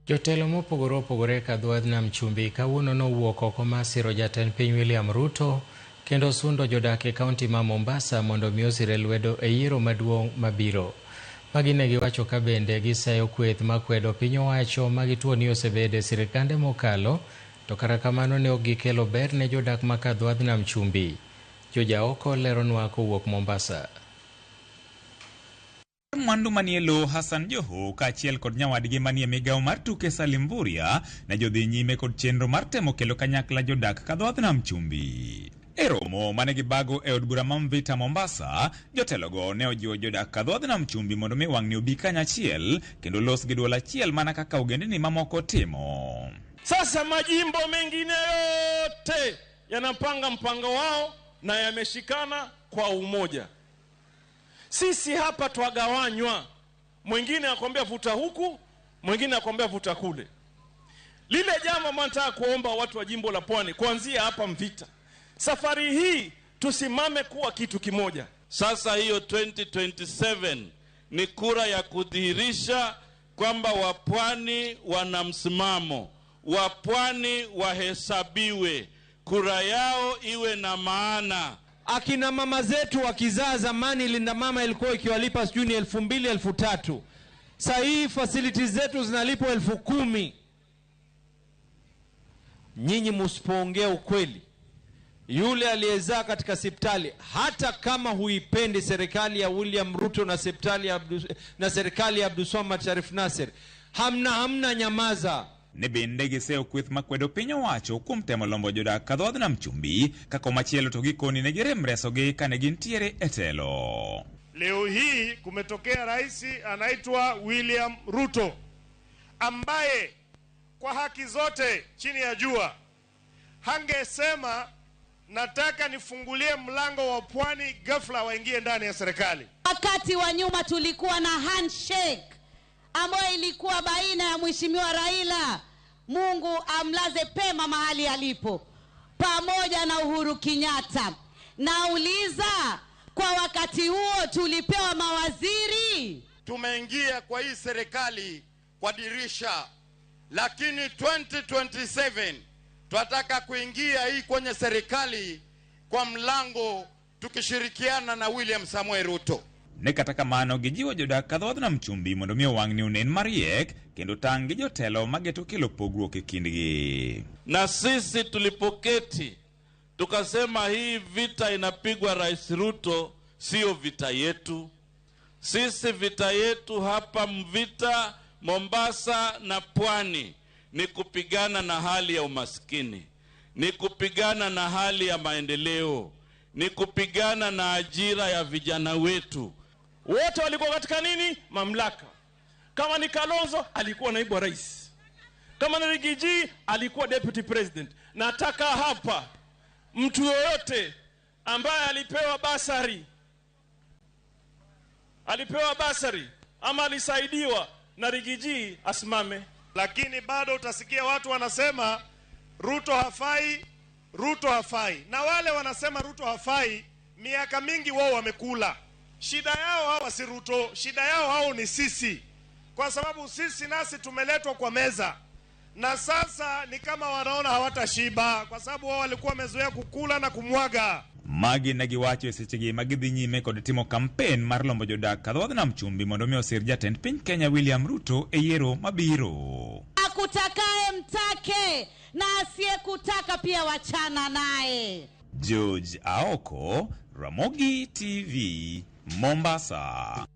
Jotelo mopogore opogore ka dho wadh nam chumbi kawuono nowuok oko mar siro jatend piny William Ruto kendo sundo jodak e kaunti ma Mombasa mondo mi osire lwedo e yiero maduong' mabiro. Magi ne giwacho ka bende giseyo kweth makwedo piny owacho ma gituo ni osebedo e sirikande mokalo to kata kamano ne ok gikelo ber ne jodak ma kadho wadh nam chumbi. Jojaoko leronwa kowuok Mombasa. Mwandu manie lowo Hassan Joho kaachiel kod nyawadgi manie migawo mar tuke Salim Mvurya ne jodhi nyime kod chenro mar temo kelo kanyakla jodak ka dho wadh nam chumbi. E romo mane gibago e od bura ma Mvita Mombasa, jotelogo ne ojiwo jodak ka dho wadh nam chumbi mondo mi wang'ni obi kanyachiel kendo los gi duol achiel mana kaka ogendini mamoko timo. Sasa majimbo mengine yote yanapanga mpango wao na yameshikana kwa umoja. Sisi hapa twagawanywa, mwingine akwambia vuta huku, mwingine akwambia vuta kule. Lile jambo ambalo nataka kuomba watu wa jimbo la Pwani, kuanzia hapa Mvita, safari hii tusimame kuwa kitu kimoja. Sasa hiyo 2027 ni kura ya kudhihirisha kwamba wapwani wana msimamo, wapwani wahesabiwe, kura yao iwe na maana. Akina mama zetu wakizaa zamani, Linda Mama ilikuwa ikiwalipa sijui ni 2000 3000. Sasa hii facilities zetu zinalipwa 10,000. Nyinyi msipoongea ukweli, yule aliyezaa katika hospitali, hata kama huipendi serikali ya William Ruto na hospitali ya Abdu, na serikali ya Abdulswamad Sharif Nasir, hamna nyamaza. Ne bende giseyo kweth makwedo piny owacho kuom temo lombo jodak ka dho wadh nam chumbi ka komachielo to gikoni ne girem resogi kane gintiere e telo. Leo hii kumetokea rais anaitwa William Ruto ambaye kwa haki zote chini ya jua hangesema nataka nifungulie mlango wa pwani ghafla waingie ndani ya serikali. Wakati wa nyuma tulikuwa na handshake ambayo ilikuwa baina ya Mheshimiwa Raila, Mungu amlaze pema mahali alipo, pamoja na Uhuru Kenyatta. Nauliza, kwa wakati huo tulipewa mawaziri? Tumeingia kwa hii serikali kwa dirisha, lakini 2027 tunataka kuingia hii kwenye serikali kwa mlango tukishirikiana na William Samoei Ruto. Ne kata kamano gijiwo jodak ka dho wadh nam chumbi mondo mi wang'ni onen mariek kendo tang' gi jotelo mageto kelo pogruok e kindgi. Na sisi tulipoketi tukasema hii vita inapigwa Rais Ruto sio vita yetu. Sisi vita yetu hapa Mvita, Mombasa na Pwani ni kupigana na hali ya umaskini, ni kupigana na hali ya maendeleo, ni kupigana na ajira ya vijana wetu. Wote walikuwa katika nini? Mamlaka. Kama ni Kalonzo alikuwa naibu wa rais, kama ni Rigiji alikuwa deputy president. Nataka hapa mtu yoyote ambaye alipewa basari ama alisaidiwa na Rigiji asimame. Lakini bado utasikia watu wanasema Ruto hafai, Ruto hafai. Na wale wanasema Ruto hafai, miaka mingi wao wamekula. Shida yao hawa si Ruto, shida yao hao ni sisi. Kwa sababu sisi nasi tumeletwa kwa meza. Na sasa ni kama wanaona hawatashiba kwa sababu wao walikuwa wamezoea kukula na kumwaga. Magi ne giwacho e sechegi ma gidhi nyime kod timo kampen mar lombo jodak ka dho wadh nam chumbi mondo mi osir jatend piny Kenya William Ruto e yiero mabiro. Akutakaye mtake na asiyekutaka pia wachana naye. George Aoko, Ramogi TV, Mombasa.